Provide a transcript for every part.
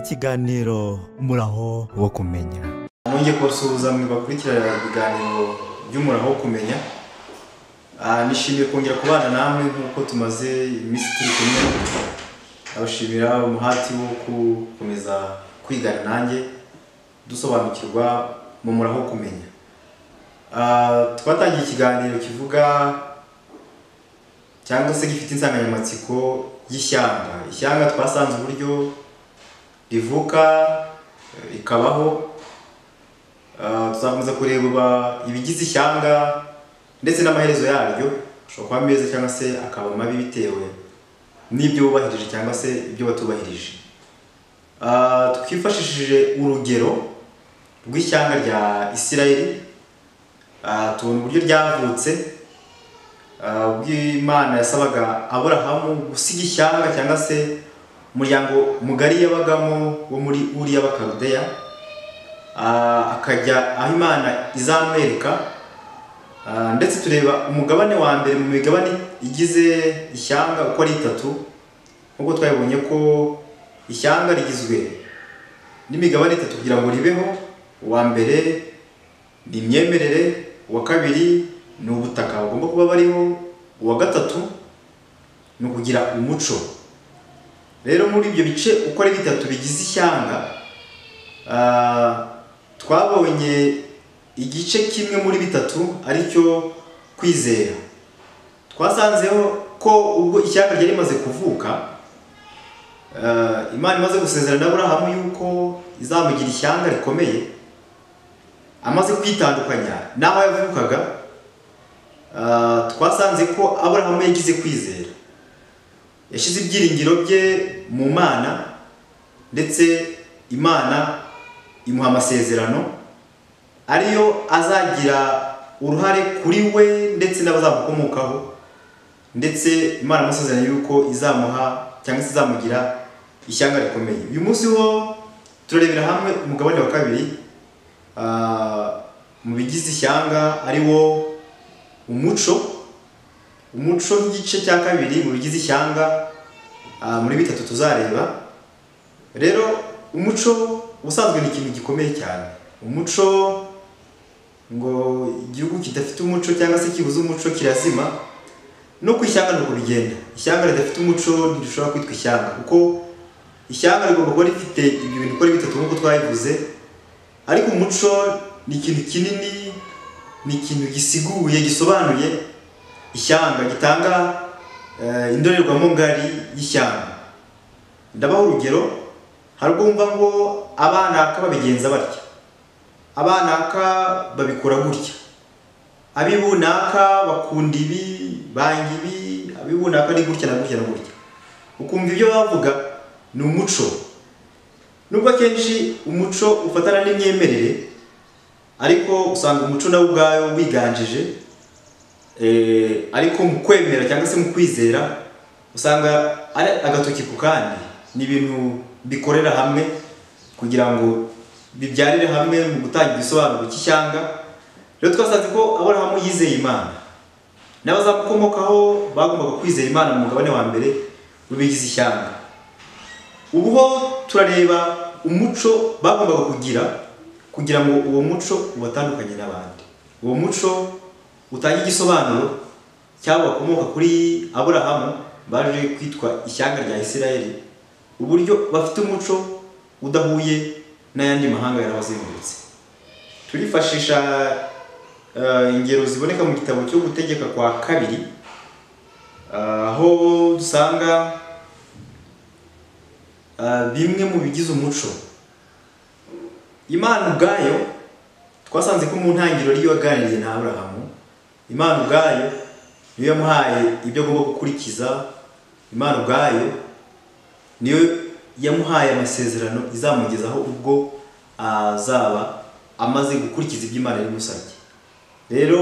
Ikiganiro Umuraho wo Kumenya. Nongeye kubasuhuza mwe bakurikirana ibiganiro by'Umuraho wo Kumenya. Nishimiye kongera kubana namwe nk'uko tumaze iminsi turi kumwe. Abashimira umuhati wo gukomeza kwigana nanjye dusobanukirwa mu muraho wo kumenya. Twatangiye ikiganiro kivuga cyangwa se gifite insanganyamatsiko y'ishyanga. Ishyanga twasanze uburyo rivuka rikabaho. Tuzakomeza kureba ibigize ishyanga ndetse n'amaherezo yaryo, ashobora kuba meza cyangwa se akaba mabi bitewe n'ibyo bubahirije cyangwa se ibyo batubahirije. Twifashishije urugero rw'ishyanga rya Isirayeli, tubona uburyo ryavutse, ubwo Imana yasabaga Aburahamu gusiga ishyanga cyangwa se umuryango mugari yabagamo wo muri Uri y'Abakarudeya, akajya aho Imana izamwereka. Ndetse tureba umugabane wa mbere mu migabane igize ishyanga uko ari itatu, nk'uko twabibonye ko ishyanga rigizwe n'imigabane itatu kugira ngo ribeho. Uwa mbere ni imyemerere, uwa kabiri ni ubutaka bagomba kuba bariho, uwa gatatu ni ukugira umuco. Rero muri ibyo bice uko ari bitatu bigize ishyanga, twabonye igice kimwe muri bitatu aricyo kwizera. Twasanzeho ko ubwo ishyanga ryari rimaze kuvuka, Imana imaze gusezerana Aburahamu yuko izamugira ishyanga rikomeye, amaze kwitandukanya n'aho yavukaga, twasanze ko Aburahamu yagize kwizera, yashyize ibyiringiro bye mu Mana, ndetse Imana imuha amasezerano ariyo azagira uruhare kuri we ndetse n'abazamukomokaho, ndetse Imana amusezeranya yuko izamuha cyangwa se izamugira ishyanga rikomeye. Uyu munsi ho turarebera hamwe umugabane wa kabiri mu bigize ishyanga, ari wo umuco. Umuco nk'igice cya kabiri mu bigize ishyanga muri bitatu tuzareba. Rero umuco ubusanzwe ni ikintu gikomeye cyane. Umuco, ngo igihugu kidafite umuco cyangwa se kibuze umuco kirazima. No ku ishyanga nuko bigenda. Ishyanga ridafite umuco ntirishobora kwitwa ishyanga, kuko ishyanga rigomba kuba rifite ibyo bintu uko ari bitatu nk'uko twabivuze. Ariko umuco ni ikintu kinini, ni ikintu gisiguye, gisobanuye ishyanga, gitanga indorerwamo ngari y'ishyanga. Ndabaha urugero. Hari ubwo wumva ngo abanaka babigenza batya, abanaka babikora gutya, abibunaka bakunda ibi, banga ibi, abibunaka ni gutya na gutya na gutya. Ukumva ibyo bavuga ni umuco. Nubwo akenshi umuco ufatana n'imyemerere, ariko usanga umuco nawo ubwayo wiganjije, ariko mu kwemera cyangwa se mu kwizera usanga ari agatoki ku kandi. Ni ibintu bikorera hamwe kugira ngo bibyarire hamwe mu gutanga igisobanuro cy'ishyanga. Rero twasanze ko Aburahamu yizeye Imana, n'abazamukomokaho bagombaga kwizera Imana mu mugabane wa mbere w'ibigize ishyanga. Ubu ho turareba umuco bagombaga kugira kugira ngo uwo muco ubatandukanye n'abandi, uwo muco utange igisobanuro cy'abo bakomoka kuri Aburahamu baje kwitwa ishyanga rya Isirayeli, uburyo bafite umuco udahuye n'ayandi mahanga yarabazengurutse. Turifashisha ingero ziboneka mu gitabo cyo Gutegeka kwa Kabiri, aho dusanga bimwe mu bigize umuco. Imana ubwayo twasanze ko mu ntangiriro ariyo yaganiriye na Aburahamu. Imana ubwayo niyo yamuhaye ibyo agomba gukurikiza. Imana ubwayo niyo yamuhaye amasezerano izamugezaho ubwo azaba amaze gukurikiza ibyo Imana yamusabye. Rero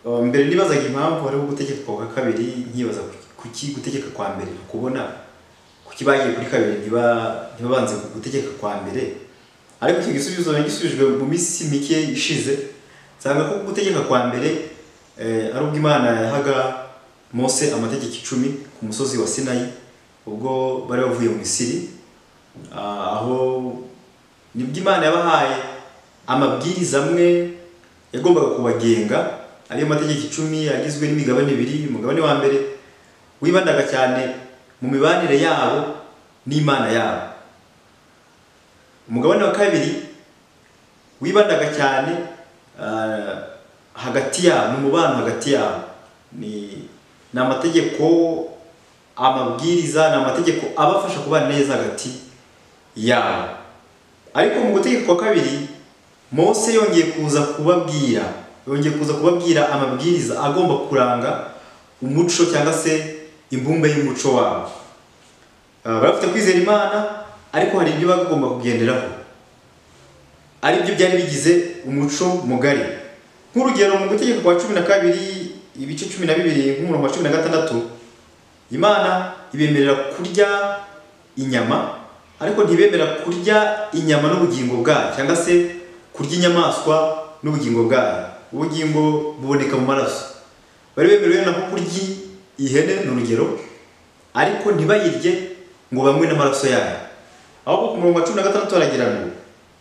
mbere nibazaga impamvu hariho gutegeka kwa kabiri, nkibaza kuki gutegeka kwa mbere kubona kuki bagiye kuri kabiri ntibabanze gutegeka kwa mbere. Ariko icyo gisubizo nagisubijwe mu minsi mike ishize, nsanga ko gutegeka kwa mbere ari ubwo Imana yahaga Mose amategeko 10 ku musozi wa Sinayi ubwo bari bavuye mu Misiri. Aho nibwo Imana yabahaye amabwiriza amwe yagombaga kubagenga, ariyo mategeko 10 agizwe n'imigabane 2. Umugabane wa mbere wibandaga cyane mu mibanire yabo n'Imana yabo. Umugabane wa kabiri wibandaga cyane hagati yabo, mu mubano hagati yabo. Ni amategeko, amabwiriza, ni amategeko abafasha kubana neza hagati yabo. Ariko mu gutegeka kwa kabiri, Mose yongeye kuza kubabwira amabwiriza agomba kuranga umuco cyangwa se imbumbe y'umuco wabo. Bafite kwizera Imana, ariko hari ibyo bagomba kugenderaho, ari byo byari bigize umuco mugari. Nk'urugero, mu gutegeka kwa 12 ibice 12 nk'umurongo wa 16, Imana ibemerera kurya inyama, ariko ntibemera kurya inyama n'ubugingo bwayo, cyangwa se kurya inyamaswa n'ubugingo bwayo. Ubugingo buboneka mu maraso. Bari bemerewe nako kurya ihene, ni urugero, ariko ntibayirye ngo banywe n'amaraso yayo. Ahubwo ku murongo wa 16 haragira ngo: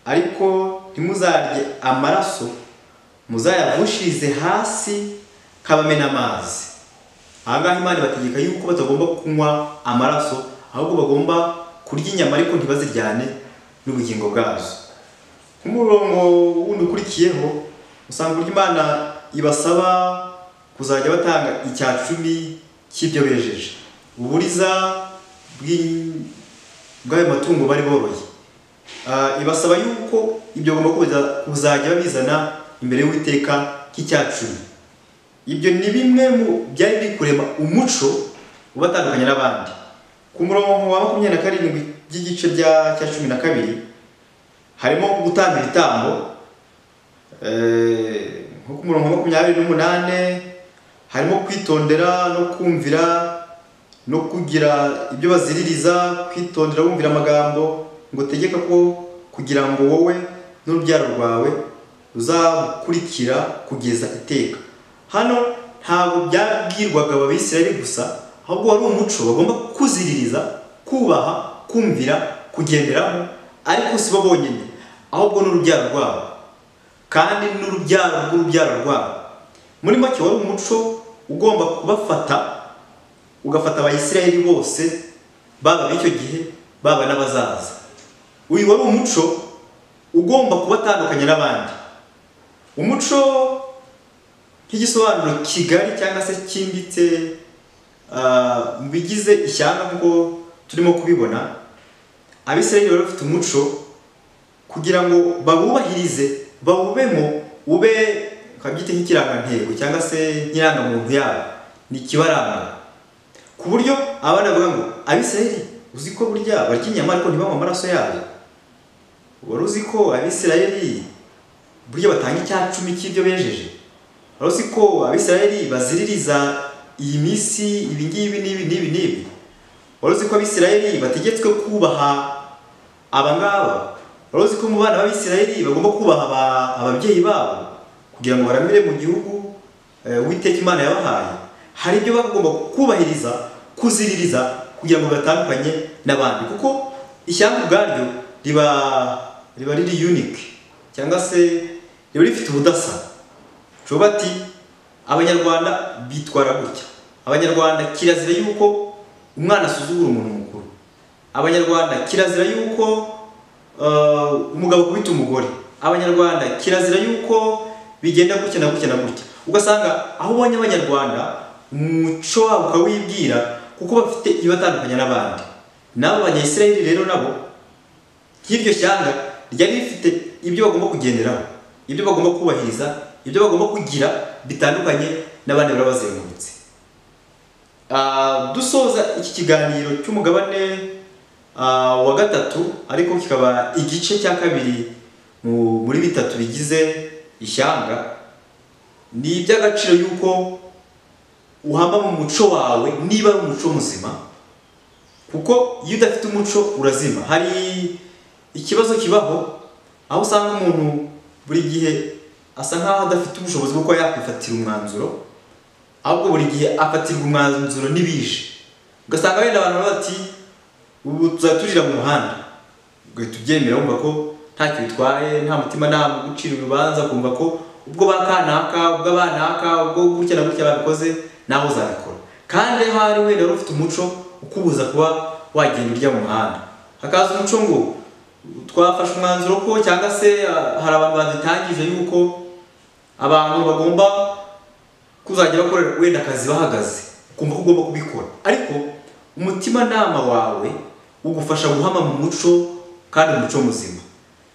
ariko ntimuzarye amaraso, muzayavushirize hasi nk'abamena amazi. Aha ngaha Imana ibategeka yuko batagomba kunywa amaraso, ahubwo bagomba kurya inyama ariko ntibaziryane n'ubugingo bwazo. Nk'umurongo wundi ukurikiyeho, usanga uburyo Imana ibasaba kuzajya batanga 10% cy'ibyo bejeje, uburiza bw'ayo matungo bari boroye. Ibasaba yuko ibyo bagomba kuzajya babizana imbere y'Uwiteka nk'icya-10. Ibyo ni bimwe mu byari biri kurema umuco ubatandukanya n'abandi. Ku murongo wa 27 by'igice cya 12 harimo gutanga ibitambo. Nko ku murongo wa 28 harimo kwitondera no kumvira no kugira ibyo baziririza, kwitondera bumvira amagambo ngo tegeka ko kugira ngo wowe n'urubyaro rwawe ruzakurikira kugeza iteka. Hano ntabwo byabwirwaga Abisirayeli gusa, ahubwo wari umuco bagomba kuziririza, kubaha, kumvira, kugenderaho, ariko si bo bonyine, ahubwo n'urubyaro rwabo, kandi n'urubyaro rw'urubyaro rwabo. Muri make wari umuco ugomba kubafata, ugafata Abayisiraheli bose, baba b'icyo gihe, baba n'abazaza. Uyu wari umuco ugomba kubatandukanya n'abandi. Umuco nk'igisobanuro kigari cyangwa se cyimbitse mu bigize ishyanga nk'uko turimo kubibona, Abisirayeli bari bafite umuco kugira ngo babubahirize, bawubemo, ube kabyite nk'ikirangantego cyangwa se nk'irangamuntu yabo, ni ikibaranga, ku buryo abana bavuga ngo: Abisirayeli uzi ko burya barya inyama ariko ntibanywe amaraso yazo? Wari uzi ko Abisirayeli burya batanga 10% cy'ibyo bejeje? Wari uzi ko Abisirayeli baziririza iyi minsi ibi ngibi n'ibi n'ibi n'ibi? Wari uzi ko Abisirayeli bategetswe kubaha abangaba? Wari uzi ko mu bana b'Abisirayeli bagomba kubaha ababyeyi babo kugira ngo baramire mu gihugu Uwiteka Imana yabahaye? Hari ibyo bagomba kubahiriza, kuziririza kugira ngo batandukanye n'abandi, kuko ishyanga ubwaryo riba riri unique cyangwa se riba rifite ubudasa. Ushobora ati Abanyarwanda bitwara gutya, Abanyarwanda kirazira yuko umwana asuzugura umuntu mukuru, Abanyarwanda kirazira yuko umugabo akubita umugore, Abanyarwanda kirazira yuko bigenda gutya na gutya na gutya. Ugasanga aho ubonye Abanyarwanda umuco wabo ukawibwira, kuko bafite ibatandukanya n'abandi. Nabo Abanyayisiraheli rero nabo nk'iryo shyanga ryari rifite ibyo bagomba kugenderaho, ibyo bagomba kubahiriza, ibyo bagomba kugira bitandukanye n'abandi barabazengurutse. Dusoza iki kiganiro cy'umugabane wa 3, ariko kikaba igice cya 2 muri 3 bigize ishyanga, ni iby'agaciro yuko uhamba mu muco wawe niba ari umuco muzima, kuko iyo udafite umuco urazima. Hari ikibazo kibaho aho usanga umuntu buri gihe asa nkaho adafite ubushobozi bwo kuba yakwifatira umwanzuro, ahubwo buri gihe afatirwa umwanzuro n'ibije. Ugasanga wenda abantu bati ubu tuzaturira mu muhanda, Ugahita ubyemera wumva ko ntacyo bitwaye, nta mutima nama ugucira urubanza, kumva ko ubwo bakanaka, ubwo abanaka, ubwo gutya na gutya babikoze nawe uzabikora. Kandi hari wenda wari ufite umuco ukubuza kuba wagenda urya mu muhanda, hakaza umuco ngo twafashe umwanzuro ko, cyangwa se hari abantu badutangije yuko abantu bagomba kuzajya bakora wenda akazi bahagaze, ukumva ko ugomba kubikora. Ariko umutimanama wawe ugufasha guhama mu muco, kandi umuco muzima.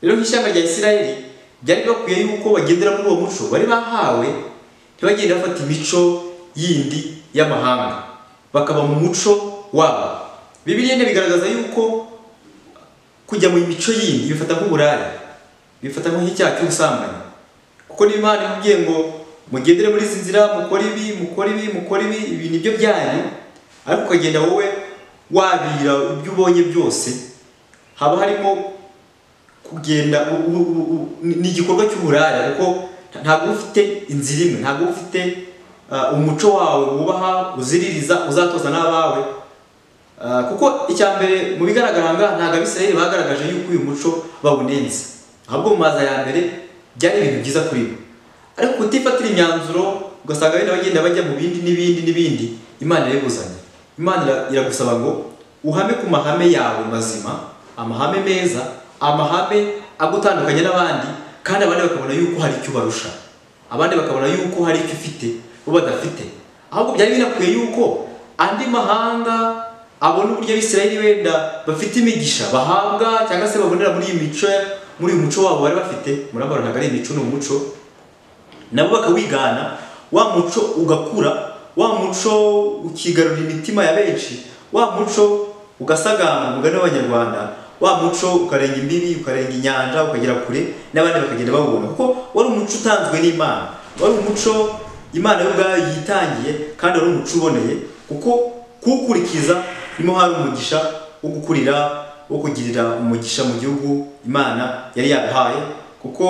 Rero nk'ishyanga rya Isirayeli byari bakwiye yuko bagendera muri uwo muco bari bahawe, ntibagende bafata imico yindi y'amahanga, bakaba mu muco wabo. Bibiliya bigaragaza yuko kujya mu mico yindi bifata nk'uburaya, bifata nk'icyaha cy'ubusambanyi. Kuko niba Imana ikubwiye ngo mugendere muri izi nzira, mukore ibi, mukore ibi, mukore ibi, ibi nibyo byanyu, ariko ukagenda wowe wabira ibyo ubonye byose, haba harimo kugenda ni igikorwa cy'uburaya, kuko ntabwo ufite inzira imwe, ntabwo ufite umuco wawe wubaha, uziririza, uzatoza n'abawe. Kuko icya mbere mu bigaragara ngaha ntabwo Abisirayeli bagaragaje yuko uyu muco bawunenze, ahubwo mu maza ya mbere byari ibintu byiza kuri bo. Ariko kutifatira imyanzuro ugasanga bene bagenda bajya mu bindi n'ibindi n'ibindi, Imana irabuzanya. Imana iragusaba ngo uhame ku mahame yawe mazima, amahame meza, amahame agutandukanye n'abandi, kandi abandi bakabona yuko hari icyo barusha, abandi bakabona yuko hari icyo ufite bo badafite. Ahubwo byari binakwiye yuko andi mahanga abona uburyo Abisirayeli wenda bafite imigisha bahabwa, cyangwa se babonera muri iyi mico, muri uyu muco wabo bari bafite. Murabona ntabwo ari imico, ni umuco, nabo bakawigana, wa muco ugakura, wa muco ukigarurira imitima ya benshi, wa muco ugasagamba umugani w'Abanyarwanda, wa muco ukarenga imbibi, ukarenga inyanja, ukagera kure, n'abandi bakagenda bawubona, kuko wari umuco utanzwe n'Imana, wari umuco Imana yo ubwayo yitangiye, kandi wari umuco uboneye, kuko kuwukurikiza nimo hari umugisha wo gukurira, wo kugirira umugisha mu gihugu Imana yari yabahaye. Kuko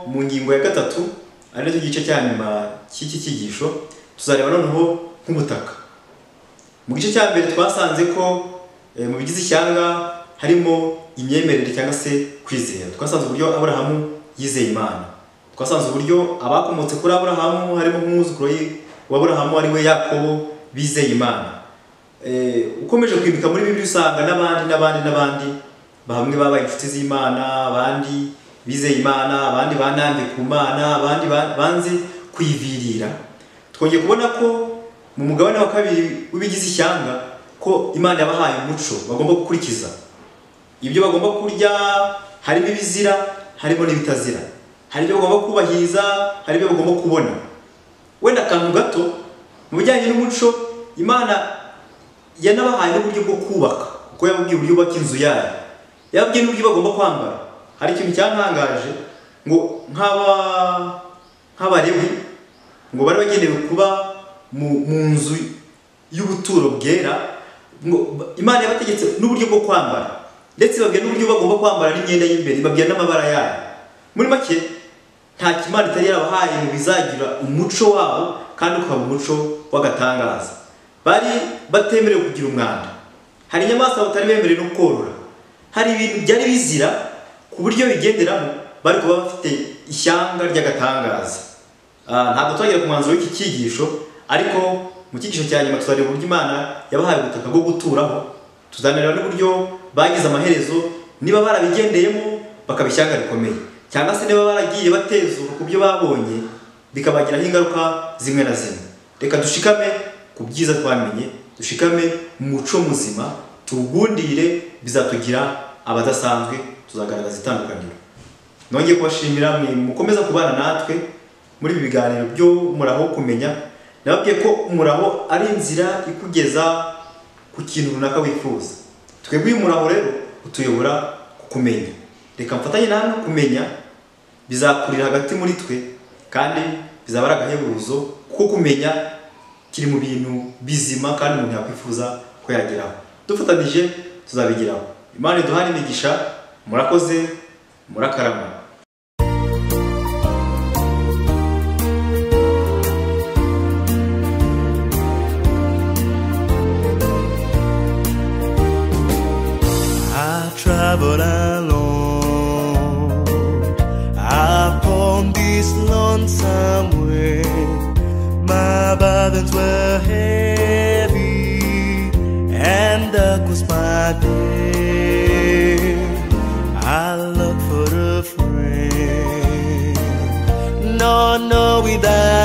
mu ngingo ya gatatu, ari nacyo gice cya nyuma cy'iki cyigisho, tuzareba noneho nk'ubutaka. Mu gice cya mbere twasanze ko mu bigize ishyanga harimo imyemerere cyangwa se kwizera. Twasanze uburyo Aburahamu yizeye Imana, twasanze uburyo abakomotse kuri Aburahamu harimo nk'umwuzukuru wa Aburahamu ari we Yakobo bizeye Imana. Ukomeje kwimika muri Bibiliya usanga n'abandi n'abandi n'abandi bamwe babaye inshuti z'Imana, abandi bizeye Imana, abandi banambye ku Mana, abandi banze kuyivirira. Twongeye kubona ko mu mugabane wa kabiri w'ibigize ishyanga ko Imana yabahaye umuco bagomba gukurikiza, ibyo bagomba kurya harimo ibizira, harimo n'ibitazira, hari ibyo bagomba kubahiriza, hari ibyo bagomba kubona. Wenda akantu gato mu bijyanye n'umuco, Imana yanabahaye n'uburyo bwo kubaka, kuko yababwiye uburyo bubaka inzu yayo, yababwiye n'uburyo bagomba kwambara. Hari ikintu cyantangaje ngo nk'Abalewi ngo bari bagenewe kuba mu nzu y'ubuturo bwera, ngo Imana yabategetse n'uburyo bwo kwambara, ndetse babwiye n'uburyo bagomba kwambara n'imyenda y'imbere, babwiye n'amabara yayo. Muri make nta Imana itari yarabahaye mu bizagira umuco wabo, kandi ukaba umuco w'agatangaza. Bari batemerewe kugira umwanda, hari inyamaswa batari bemerewe no korora, hari ibintu byari bizira ku buryo bigenderamo, bari kuba bafite ishyanga ry'agatangaza. Ntabwo turagera ku mwanzuro w'iki cyigisho, ariko mu cyigisho cya nyuma tuzareba uburyo Imana yabahaye ubutaka bwo guturaho, tuzanareba n'uburyo bagize amaherezo, niba barabigendeyemo bakaba ishyanga rikomeye, cyangwa se niba baragiye batezuka ku byo babonye bikabagiraho ingaruka zimwe na zimwe. Reka dushikame ku byiza twamenye, dushikame mu muco muzima, tuwugundire, bizatugira abadasanzwe, tuzagaragaza itandukaniro. Nongeye kubashimira mwe mukomeza kubana natwe muri ibi biganiro byo Umuraho Kumenya. Nababwiye ko umuraho ari inzira ikugeza ku kintu runaka wifuza. Twebwe uyu muraho rero utuyobora ku kumenya. Reka mfatanye namwe kumenya, bizakurira hagati muri twe, kandi bizaba ari agahebuzo, kuko kumenya kiri mu bintu bizima kandi umuntu yakwifuza ko yageraho. Dufatanije tuzabigeraho. Imana iduhane imigisha. Murakoze, murakarama. I traveled alone. this lonesome way. My burdens were heavy, and dark was my day. I looked for a friend, not knowing that